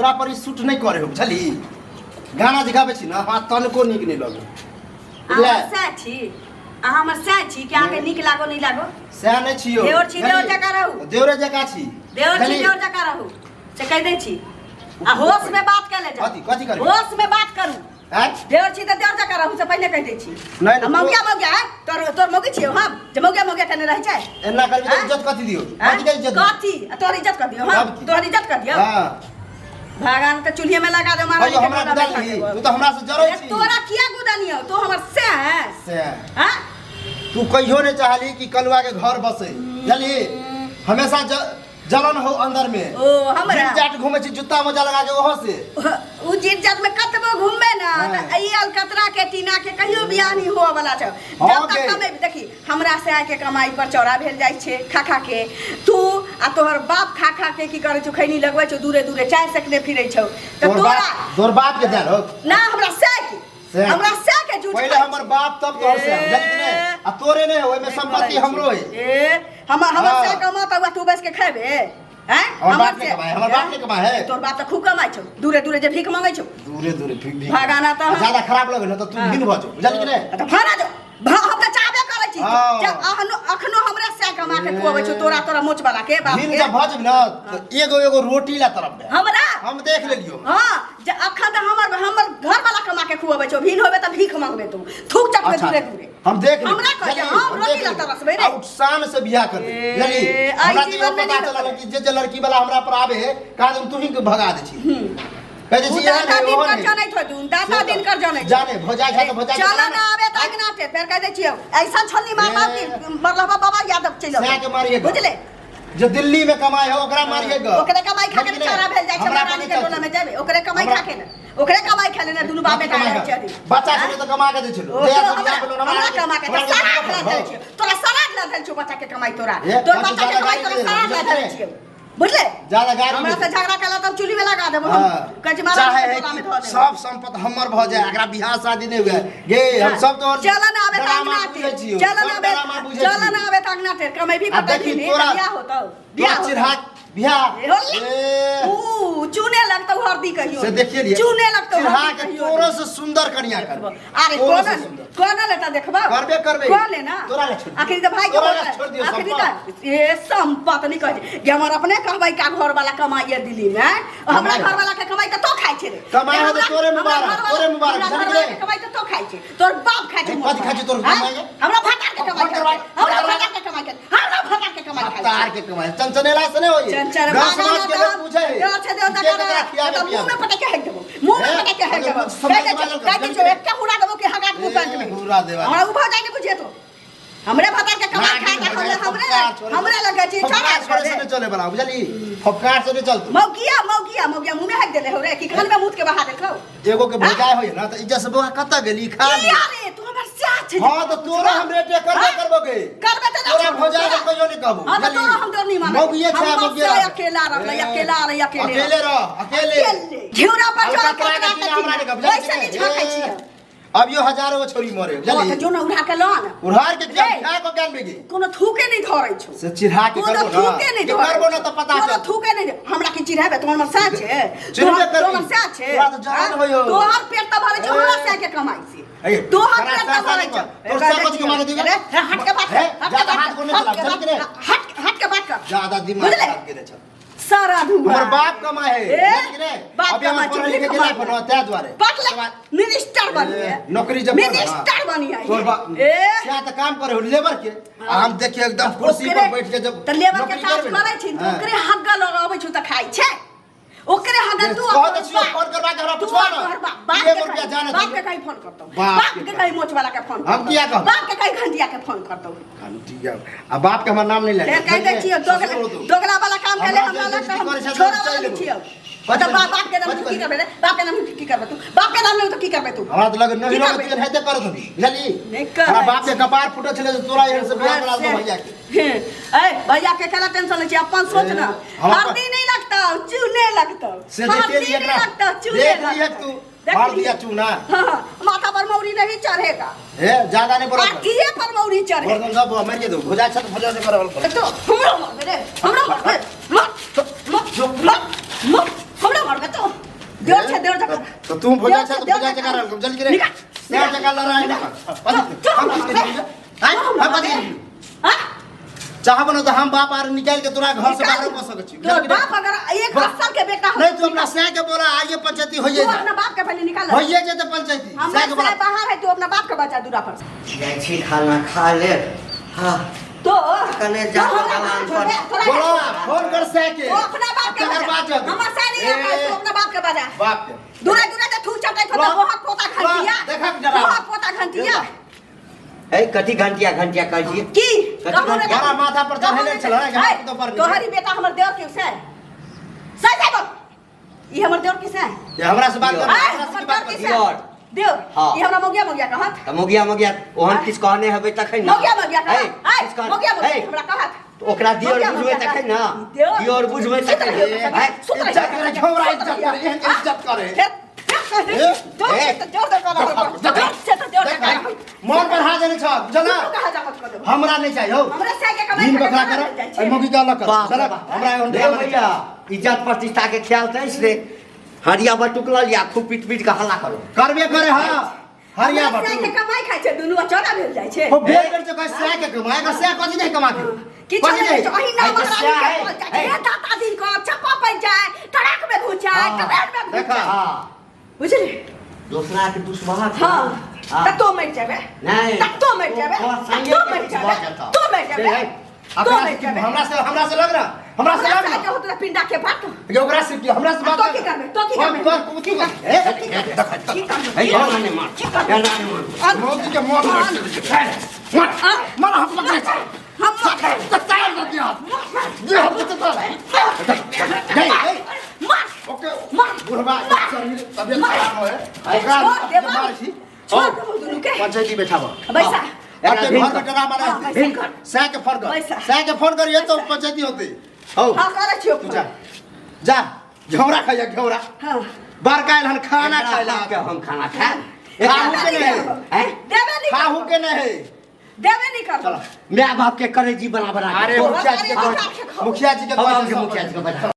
हमरा पर ई सूट नहि करे हो बुझली। गाना जे गाबै छी ने, हमरा तनिको नीक नहि लगै। अहाँ सएह छी, अहाँ हमर सएह छी कि अहाँके नीक लागो नहि लागो? सएह नहि छी यौ। देवर छी, देवर जकाँ रहू। देवरे जकाँ छी। देवर छी, देवर जकाँ रहू से कहि दै छी। आ होश में बात कर ले जाओ। कथी कथी करबै? होश में बात करू। आँय? देवर छी तऽ देवर जकाँ रहू से पहिने कहि दै छी। नहि, नहि, आ मौगिया मौगिया है तोर तोर मौगी छियौ हम जे मौगिया मौगिया केने रहै छै। एना करबी तऽ आँय? इज्जत कथी दियौ? आँय? कथी के इज्जत दियौ? कथी? आ तोहर इज्जत कर दियौ हम? तब की? तोहर इज्जत कर दियौ? हाँ। भगवान के चूल्हे में लगा दे महारानी कहियो के हमरा टोला में गुदाली खा देबो। तू तऽ हमरा से जरै ए, छी। तोरा किया गुदानियौ? तू हमर से है। से हाँ? तू कहियो नहि चाहली कि कलुआ के घर बसे, बुझली? हमेशा जलन हो अंदर में। ओ हमरा जीप जाट घूमे छी जूता मोजा लगा के ओहो से। उ जीप जाट में कतबो घूमबे ना हाँ। त ई अलकतरा के टीना के कहियो बियाह नहीं होए वाला छै। हाँ जब तक गे। कमे देखी हमरा से आके कमाई पर चौड़ा भेल जाय छै खा खा के। तू आ तोहर बाप खा खा के की करे छौ, खैनी लगबै छौ, दूरे दूरे चाय सकने फिरै छौ। त तोहर तोरा बाप, तोहर बाप के देल हो। ना हमरा से के। से। हमरा से के झूठ पहिले खाइ हमर छी। बाप तब तोहर से, ए। बुझली कि नहि? आ तोरे नहि हो, ओहिमे संपत्ति हमरो है। ए, हमर हमर हाँ। से कमाता हुआ तू बैस के खेबे? हैं? हमर बाप नहि कमाए, हमर बाप नहि कमाए है। तोर बाप तऽ खूब कमाइ छौ, दूरे दूरे जे भीख मांगै छौ। दूरे दूरे भीख भीख। भगाना तऽ आ ज्यादा खराब लगे ने तऽ तू हाँ। भिन भऽ जो, बुझली कि नहि? तऽ भाड़ा जो, हम तऽ चाहबे करै छी हाँ। जे अहनो अखनो हमरा से कमा के खुआबै छौ तोरा तोरा मोच वाला के बाप भिन के। जब भऽ जेबी ने तऽ एगो एगो रोटी ला तरफ दे। हमरा? हम देख लेलियो। हाँ, जे अखन तऽ हमर हमर घर वाला कमा के खुआबै छौ, भिन होबे तऽ भीख मांगबे तू, थूक चटबे अच्छा, दूरे दूरे। हम देख लेबै। हमरा कहै छै, बुझलियै? हम हम रोटी देख ला लेबै। तरसबै रे। आ शान से बियाह करबै, ए, बुझलियै? आइ हमरा तऽ जीवन इहो मे पता नहि चलल कि जे जे लड़की वाला हमरा पर आबे है, कहा हम तू ही के भगा दै छी। कहै उ छी एहन दाता है, दिन ओहन कर है। जनैत होय, तू दाता से दिन कर जनैत। जाने, भौजाइ छै तऽ भौजाइ चल ना आबे तऽ अंगना के फेर कह दै छियौ ऐसा छलनी मार मार ए। के मरलबा बाबा यादव चलि सएह के मारिए गऽ। बुझले? जे दिल्ली में कमाए हो ओकरा मारिए गऽ। ओकरे कमाई खा के बुझलियै? चौरा भेल जाइ छै, हमरा महारानी पर के नहि टोला में चलतै। जेबै ओकरे कमाई खा के ने, ओकरे कमाई खा लेने दुनू बाप बेटा कमाई रहै खा। छै अभी। बच्चा सबके तऽ कमा के दै छलहुँ। ओ, जहिया तो से बियाह हमरा भेलहुँ, हमरा कमा के हमरा तऽ सराध हमरा लऽ देल छियौ, तोरा सराध लऽ देल छियौ बच्चा के कमाई तोरा। ए, तोर बच्चा बच्चा के ज्यादा कमाई गाली तोरा दे सराध लऽ बुझलियै? देल छियौ, बुझले? ज्यादा गाली हमरा दे। से झगड़ा केला तब चूल्ही में लगा देबो हम। हाँ। कहै छै मारा चाहे है टोला में कि धऽ देबो। सब संपत्ति हमर भऽ जाए, एकरा बियाह शादी नहि हुए गे, हम सब तोहर चल ना आबे ड्रामा अंगना बुझै टेर। छियौ, चल सब ना आबे, ड्रामा बुझै चल छियौ। ना आबे अंगना टेर, कमेबी आ कतै देखी भी तोरा- बियाह होतौ, तोरा बियाह होतौ। चिढ़ा बियाह। ए, होले। ए। ऊ चुने लगतौ हरदी कहियो। से देखिए लिए। चुने लगतौ चिढ़ा हरदी के कहियो। तोरो से सुंदर कनिया करबे। अरे तोरो से कोन सुंदर। कोन लेता देखबा? करबे करबे। कोन लेना? तोरा ले छोड़ दियौ। आखिर तऽ भाई के तोरा ले होतै। छोड़ दियौ आखिर संपत। तऽ ए संपत नहीं कहै छै। जे हमर अपने कहबै का घर वाला कमाइए दिल्ली में, आँय? हमरा कमाइ घर वाला के कमाई तऽ तो खाइ छै रे। कमाइ हो तऽ तोरे हमरा मुबारक, घरवाला- तोरे मुबारक, हमरा समझ घरवाला गेलै? के कमाई तऽ तो खाइ छै, तोर बाप खाइ छै। ए, कथी खाइ छै तोर आँय? कमाइ गे? हमरा भतार के कमाई फोन करबा, खाइ छै। हमरा फोन करबा। भतार के कमाई खाइ छै। हमरा भतार के कमाई खाइ छै। तार के कमाई चंचनेला से नहीं होई। चंचल गाँव समाज के लोग पूछे है देव छै देव के केकरा खियाबे मुंह में पियाबे। पटक के हेक देबो, मुंह में हे, पटक के हेक अगर देबो। कुछ समझ कह दे में आयल कह दे कर, एकटा हुरा देबो कि हगात मुंह ए, पैंट में। हुरा देबा। हमरा उ भऽ जाय ने बुझिए तो हमरे भतार के कमाई खा के हमरे हमरे हमरे लगे छी फफकार छोड़ा छोड़े से नहीं चले वाला, बुझली? फफकार से नहीं चलतो। मौगिया मौगिया मौगिया मुंह में हक देले हो रे कि कान में मुंह के बहा देलकौ? एगो के भौजाई होय ना त इज्जत से बौआ कतऽ गेली खा ली। किया रे तू हमर स्याह छै। हां त तोरा हम रेटे करबे हाँ? करबो गे। करबे त ना तोरा छोड़बो, भौजाई के तोरा। कहियो नहीं कहबो। हाँ, त बुझली? तोरा हम डर नहीं मानब। मौगिए छै, हम मौगिए बस रह। अकेला रहलै, ए, अकेला रहै, अकेले अकेले रह, अकेले। अकेले। घिउरा पर चढ़ के अलकतरा के कतरा कीड़ा हमरा नहीं के कहबो, वैसे नहीं बुझली? झाँकै छियै। अब यो हजारों गो छोरी मरे, हाँ, बुझली? त जो न उड़ा के लऽ ने। उड़ार के क्या रे। क्या को ज्ञान बेगी? कोनो थूके नहीं धरै छौ। से चिढ़ा के कोनो करबो ना। थूके नहीं जे धरै करबो ना छौ। त पता कोनो चलतौ। थूके नहीं धरै। हमरा की चिढ़ेबे? तोहर हमर साथ छै। चिढ़बे तोहर करबी। हमर साथ छै। तोरा तऽ जलन हाँ? होइयो। तोहर पेट तऽ भरै छौ हमरा ए। साथ के कमाई से। ए, तोहर तोरा पेट तऽ साथ भरै नहीं छौ। कर। तोर साथ कथी कमा के देबे? रे, हट के बात कर, हे, हट के ज्यादा बात हाथ कर, को नहीं चला, हट के बुझली बात कि नहीं? कर, हट, हट के बात कर। ज्यादा दिमाग बुझले? खराब केने छौ। सारा धुआं। हमर बाप कमाए है, ए, बुझली कि नहीं? बाप अभी हमर कमाए, पढ़े चुगली लिखे के कमाए। लायक होनो, ताहि दुआरे। पढ़ ले, मिनिस्टर बनिए। ए, नौकरी जब कर, मिनिस्टर बनिए। तोर बाप ए। क्या तऽ काम करे हो लेबर के, आ हम देखिए एकदम कुर्सी पर ओकरे- बैठ के जब तऽ लेबर के नौकरी काज करबे ने। करै छी तऽ हाँ। ओकरे हग्गा लगाबै छु तऽ खाइ छै। ओकरे हग्गा ये तू कह अपन दै छियौ, बाप- फोन करबा के हमरा तू पुछवा ना। अपन बाप- बाप एगो के रुपया कहीं- जाने बाप दियौ। के कहीं फोन करतौ। बाप बाप के के कहीं मोच वाला के फोन हम करतौ। किया कहब? बाप के कहीं घंटिया के फोन करतौ। घंटिया। आ बाप के हमर नाम नहीं ले। फेर कहि दै छियौ, दोगला दोगला वाला काम केले हमरा हमरा जे लगतै हम करै छै, छोड़ा वाला चलि नहि लेबौ। छियौ। कथी तऽ बाप बाप के नाम कथी की करबै रे? बाप के नाम की करबै तू? बाप के नाम लेबै तऽ की करबै तू? हमरा तऽ लगे की नहीं करबै? तेल हेते करत होबी, बुझली? नहि करै हमरा बाप के कपार फूटल छलै जे तोरा एहन से बियाह करा देलौ भैया के। हे, ए भैया के केला टेंशन लै छी, अपन सोच ना। हम अपन- हरदी नहीं लगता, चूने लगता। से देखे हरदी लिए नहीं एकरा। लगता, चूने देख लिए लगता। तू। देख मार लिए। दिया चूना। हाँ, माथा पर मौरी नहीं चढ़ेगा। हे, ज्यादा नहीं बोलो। अथिए पर मौरी चढ़ेगा। गर्दन सब मर के दो। भुजा छत भुजा से करल। तो हमरो मारबे रे, हमरो मारबे। मार, मार, मार, मार, हमरो मारबे तो। देवर छै देवर जकाँ तो तू भौजाई देवर छै तो देवर भौजाई जकाँ। जकाँ रह जल्दी रे निकाल, देवर निकाल। जकाँ लड़ाई ना कर चल, हम किस के आय हम कथी हाँ? चाहब न तो हम बाप आर निकाल के तोरा घर से बाहर कऽ सकै छी। तोहर बाप अगर एक साल के बेटा हो नहीं तू हमरा सह के बोला आइए पंचायती होइए तू अपना बाप के पहले निकाल होइए जेतै पंचायती हमरा सह के बोला से बाहर है तू अपना बाप के बचा दूरा पर से। जाइ छी खाना खा ले हाँ तो कने जा तो हमरा दलान छोड़ पर। दे, तोरा बोला फोन कर सह के तू अपना बाप के तकर बचा बाद जब हमर से नहीं आता तू अपना बाप के बजा बाप के दूरा दूरा के थूक चटै छौ वाह, तो बहुत पोता घंटिया वाह, देखक जरा। बहुत पोता घंटिया ए कथी घंटिया घंटिया कहै छी की कथी कहू ने घंटिया? माथा पर कहू चढ़ेले ने छलै, ऐ, घाट तो पर नीचे। तोहरी बेटा हमर देवर के से सही सही बोल ई हमर देवर के से ये हमरा से बात कर ऐ, हमरा से हमर की बात देवर के कर से दियोर। देवर हाँ। ई हमरा मौगिया मौगिया कहत तऽ मोगिया मोगिया ओहन किछु कहने हेबै तखन ने मौगिया मौगिया ए, कहत ऐ किछु कहने- मौगिया मौगिया ए, हमरा कहत तऽ ओकरा दियर मौगिया बुझबै मौगिया तखन ने कहत। दियोर। दियर बुझबै सुत तखन रहियो ने। सखी, ऐ, सुत रहियो इज्जत करे झोरा सुत इज्जत रहियो। करे एहन इज्जत करे फेर फेर कह दे, ए, जोर से ए। तऽ जोर से कह रहल देख, जोर से तऽ जोर से कह रहल। मन बढ़ा देने छ बुझल तू कहाँ जाकत कर देबो? हमरा नहीं चाहिए हो हमरा से के कमाई दिन खा के बकरा कहाँ कर जाइ छै? ए मौगी के अलग कर बाप रे चल बाप। हमरा एहन रे ड्रामा नहीं भैया इज्जत प्रतिष्ठा के ख्याल तऽ अछि रे हरिया बटुकलल या खूब पीट पीट के हल्ला करू करबे करे हां हरिया हमरा से के बटू कमाई खाइ छै दुनू चौड़ा भेल जाइ छै हो भेल कर चुका सह के कमाए का सह कथी नहीं कमा के कि कथी चले नहीं जाइ छै अही नाम ऐ तऽ रानी के सएह बोल जाइ छै है। ए दाता दिन को चप्पा पड़ जाए ट्रक में घुस जाए हाँ। कबेर में घुस देखा। जाए हाँ बुझली दोसरा के दुश्मन हाँ त तो मर जाबे नहीं। त तो मर जाबे तोहर त संगे तो के मर कुछ जाबे भऽ जेतौ। तो मर जाबे से, तो अपना मर से जाबे हमरा से लग रहा हमरा से हमरा लग से रहा के होतै पिंडा के बात ये ओकरा से की हमरा से बात तो की करबे तो की करबे तो की करबे ए देख की करबे हे यार ने मार यार ने मार मौगी के मौत मर मर हम पकड़े हम ततार कर दिया ये हम ततार नहीं नहीं मार ओके मार बुढ़वा शरीर तबियत खराब है ओकरा छोड़ दे मार छी छोड़ दे दुनू के पंचायती बैठाबो बैसा अते घर में डरामा हाँ, रहते बैसा। सह के फोन कर बैसा। सह के फोन कर ये तो पंचायती होती हो हां करै छियो तू जा जा घेवड़ा खाइया घेवड़ा हां बड़का आयल हन खाना खाइला के हम खाना खा खाहू के नहीं हैं देबे नहीं खाहू के नहीं देबे नहीं करबो चलो माय बाप के करे जी बना बना के अरे तो मुखिया जी के अरे, मुखिया जी के हम मुखिया जी के बजा।